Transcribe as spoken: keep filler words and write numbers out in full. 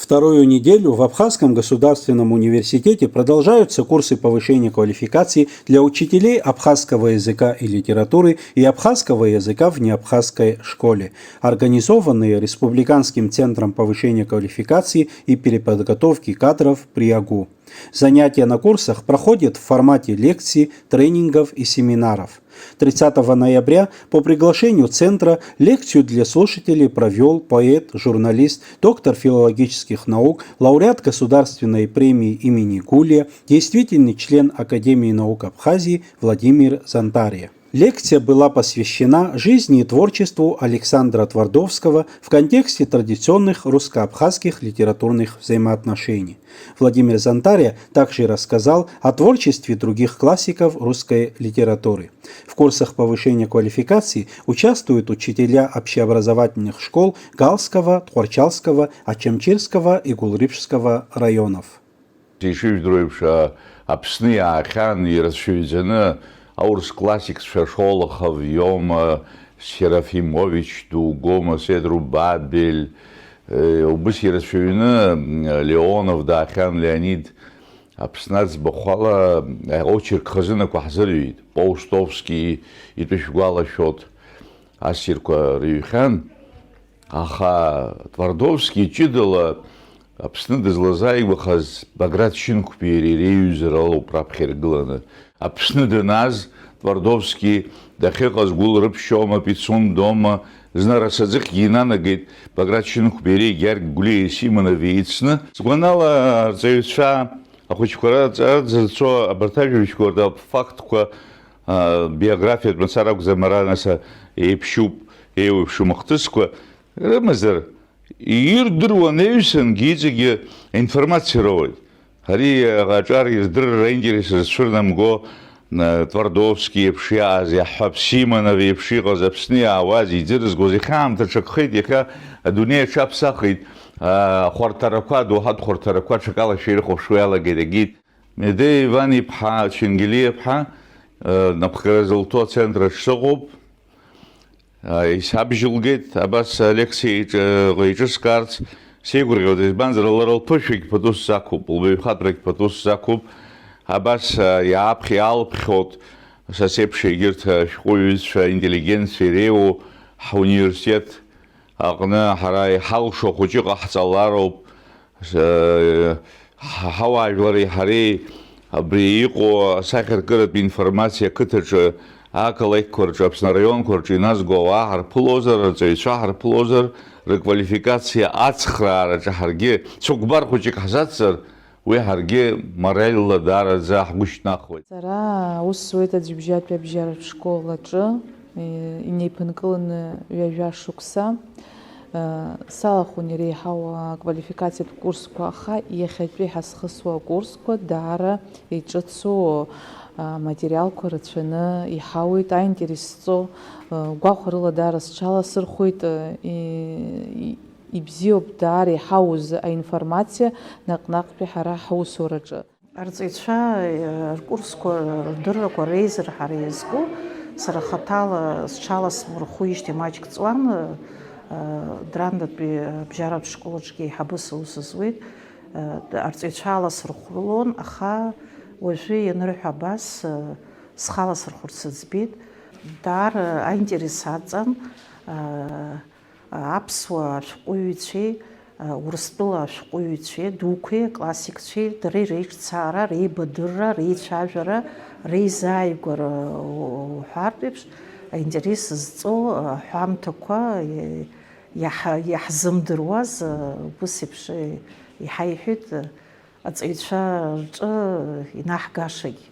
Вторую неделю в Абхазском государственном университете продолжаются курсы повышения квалификации для учителей абхазского языка и литературы и абхазского языка в неабхазской школе, организованные Республиканским центром повышения квалификации и переподготовки кадров при АГУ. Занятия на курсах проходят в формате лекций, тренингов и семинаров. Тридцатого ноября по приглашению Центра лекцию для слушателей провёл поэт, журналист, доктор филологических наук, лауреат Государственной премии имени Гулия, действительный член Академии наук Абхазии Владимир Зантария. Лекция была посвящена жизни и творчеству Александра Твардовского в контексте традиционных русско-абхазских литературных взаимоотношений. Владимир Зантария также рассказал о творчестве других классиков русской литературы. В курсах повышения квалификации участвуют учителя общеобразовательных школ Галского, Тхуарчалского, Ачамчирского и Гулрипшского районов. Ишыжәдыруеиԥш, а, Аԥсны иаахьан ирацәаҩӡаны аурыс классикцәа Шолохов, Иома, Серафимович Дугома, Седру Бабель, э, убыс ирацәаҩны, м, Леонов даахьан, Леонид, Аԥсны аӡбахә ала, э, очерк хазынақәа ҳзырҩит, Паустовски итәы шәгәалашәоит, ассирқәа рыҩхьан. Аха Твардовски ҷыдала Аԥсны дызлазааигәахаз Баграт Шьынқәбеи иареи реиҩызара алоуп раԥхьа иргыланы. Аԥсны данааз Твардовски дахьыҟаз Гәылрыԥшь Иома, Пицундома, зны Арасаӡыхьгьы инанагеит Баграт Шьынқәбеи иареи Гьаргь Гәлиеи Симонови еицны. Сгәанала, арҵаҩцәа ахәыҷқәа раҵа-, раҵарцо абарҭ ажәабжьқәа рҭак фактқәа, а, биографиатә мацара акәзар, ара нас еиԥшьуп, еиуеиԥшым ахҭысқәа рымазар, ирдыруа анаҩсангьы иҵегьы аинформациа роуеит. Ари аҿар ирдырра аинтерес зцәырнамго, а, Твардовски еиԥш иааз иаҳҳәап, Симонов еиԥш иҟаз, Аԥсны иаауаз, иӡырызгоз, иахьа аамҭа ҽакхеит, иахьа адунеи аҽаԥсахит, а, хәарҭарақәа, адоуҳатә хәарҭарақәа ҽакала шәирыхәаԥшуа иалагеит, егьит. Медеи Иван-иԥҳа Ченгелиа-ԥҳа, э, напхгара зылҭо ацентр аҿы сыҟоуп. Э, исабжьылгеит абас алекциа еиҿ-, еиҿыскаарц. Сеигәырӷьоит, избанзар, лара лԥышәагь пату сзақәуп, лбаҩхатәрагь пату сзақәуп. Абас, э, иааԥх-, иаалԥхьоит са сеиԥш егьырҭ ашәҟәыҩҩцәа, интеллигенциа иреиуоу ҳуниверситет аҟны ҳара иҳалшо хәыҷы ҟаҳҵалароуп. Ҳа-, ҳауаажәлари ҳареи абри иҟоу асахьаркыратә информациа ақыҭаҿы, ақалақьқәа рҿы, Аԥсны араионқәа рҿы иназго ауаа ҳарԥылозар, арҵаҩцәа ҳарԥылозар, рыквалификациа ацхраараҿы ҳаргьы цәыкәбар хәыҷык ҳзацҵар, уи ҳаргьы моральла даараӡа ҳгәы шьҭнахуеит. Сара аус зуеит аӡҩыбжьатәи абжьаратә школ аҿы, и-, инеиԥынкыланы ҩажәа шықәса. Салахәын иреиҳау аквалификациатә курсқәа, аха иахьатәи ҳазхысуа акурсқәа даара иҿыцу, а, материалқәа рацәаны иҳауеит, аинтерес зҵоу, а, гәахәарыла даара сҽаласырхәит, а, и-, и-, ибзиоуп даара иҳауз аинформациа наҟ-наҟтәи ҳара ҳусураҿы. Арҵаҩцәа, э, ркурсқәа рдыррақәа реизара ҳара иазку, сара хаҭала сҽаласмырхәижьҭеи маҷк ҵуан, э, Драндатәи абжьаратә школ аҿгьы еиҳабыс аус зуеит, э, арҵаҩцәа аласырхәлон, аха уажәы ианырҳәа абас, э, схаласырхәырц сыӡбеит. Даара аинтерес аҵан, э, Аԥсуа ашәҟәыҩҩцәеи, Урыстәыла ашәҟәыҩҩцәеи дуқәеи, аклассикцәеи, дареи реиҿцаара, реибадырра, реицәажәара, реизааигәара уҳәартә еиԥш, аинтерес зҵоу аҳәамҭақәа иаҳа-, иаҳзымдыруаз, ус еиԥш иҳаиҳәеит, аҵаҩцәа рҿы инаҳгашагь.